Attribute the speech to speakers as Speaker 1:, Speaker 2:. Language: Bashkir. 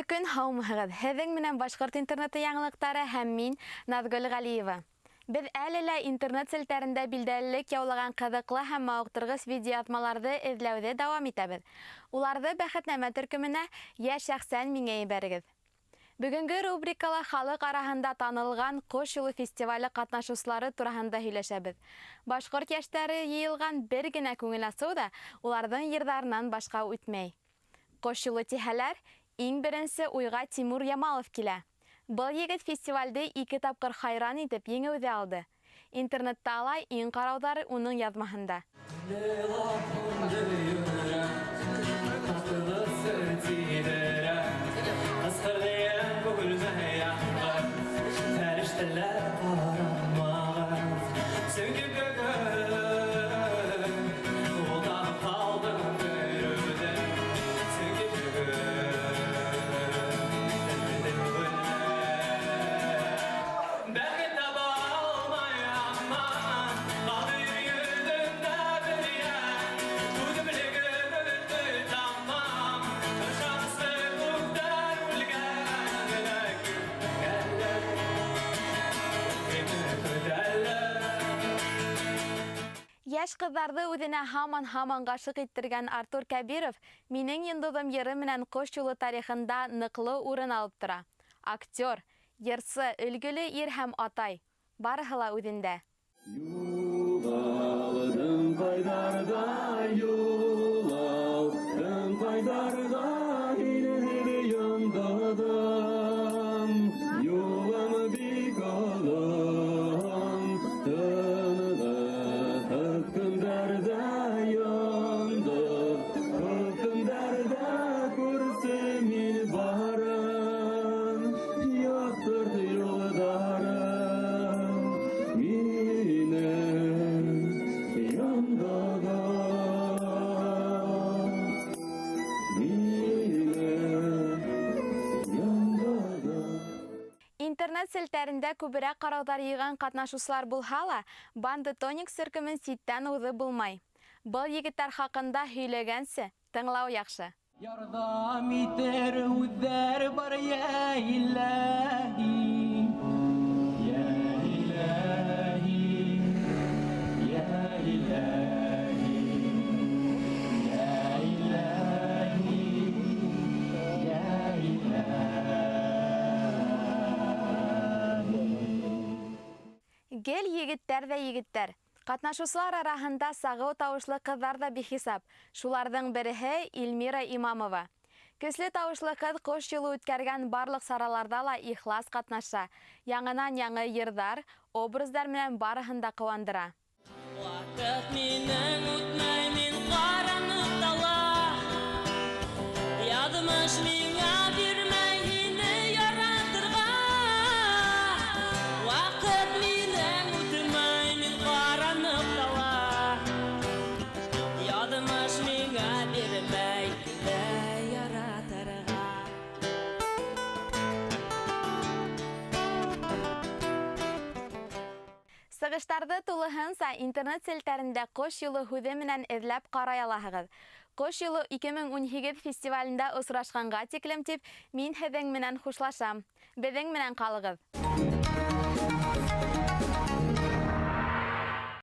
Speaker 1: Хәйерле көн, һаумыһығыҙ! Һеҙҙең менән Башҡорт интернеты яңылыҡтары һәм мин, Наҙгөл Ғәлиева. Беҙ әле лә интернет селтәрендә билдәлелек яулаған ҡыҙыҡлы һәм мауыҡтырғыс видеояҙмаларҙы эҙләүҙе дауам итәбеҙ. Уларҙы Бәхетнамә төркөмөнә йә шәхсән миңә ебәрегеҙ. Бөгөнгө рубрикала халыҡ араһында танылған Ҡош юлы фестивале ҡатнашыусылары тураһында һөйләшәбеҙ. Башҡорт йәштәре йыйылған бер генә күңел асыу ҙа уларҙың йырҙарынан башҡа үтмәй. Ҡош юлы тиһәләр, иң беренсе уйға Тимур Ямалов килә. Был егет фестивалде ике тапҡыр хайран итеп еңеүҙе алды. Интернетта ла иң ҡарауҙары уның яҙмаһында. Йәш ҡыҙҙарҙы үҙенә һаман-һаман ғашиҡ иттергән Артур Кәбиров Минең йондоҙом йыры менән Ҡош юлы тарихында ныҡлы урын алып тора. Актер, йырсы, өлгөлө ир һәм атай, барыһы ла үҙендә.
Speaker 2: Юғалдым ҡайҙарҙа, юғалдым ҡайҙарҙа, һинһеҙ йондоҙом. Юлым бик оҙон, тынғыһыҙ көндәрҙә йондоҙ, көндәрҙә күрсе мин барын, яҡтырт юлдарын минең йондоҙом, минең йондоҙом.
Speaker 1: Интернет селтәрендә күберәк ҡарауҙар йыйған ҡатнашыусылар булһа ла, Банда Тоникс төркөмөн ситтән уҙып булмай. Был егеттәр хаҡында һөйләгәнсе, тыңлау яҡшы.
Speaker 3: Ярҙам итер үҙҙәр бар, йә иләһи, йә иләһи, йә иләһи, йә иләһи, йә иләһи.
Speaker 1: Гел егеттәр ҙә егеттәр. Ҡатнашыусылар араһында сағыу тауышлы ҡыҙҙар ҙа бихисап. Шуларҙың береһе Эльмира Имамова. Көслө тауышлы ҡыҙ Ҡош юлы үткәргән барлыҡ сараларҙа ла ихлас ҡатнаша. Яңынан-яңы йырҙар, образдар менән барыһын да ҡыуандыра.
Speaker 3: Ваҡыт минең үтмәй, мин ҡаранып тала. Яҙмыш миңә бирмәй һине яратырға. Ваҡыт минең үтмәй, мин ҡаранып тала. Яҙмыш миңә бирмәй һине яратырға.
Speaker 1: Сығыштарҙы тулыһынса интернет селтәрендә Ҡош юлы һүҙе менән эҙләп ҡарай алаһығыҙ. Ҡош юлы 2018 фестивалендә осрашҡанға тиклем тип мин һеҙҙең менән хушлашам. Беҙҙең менән ҡалығыҙ.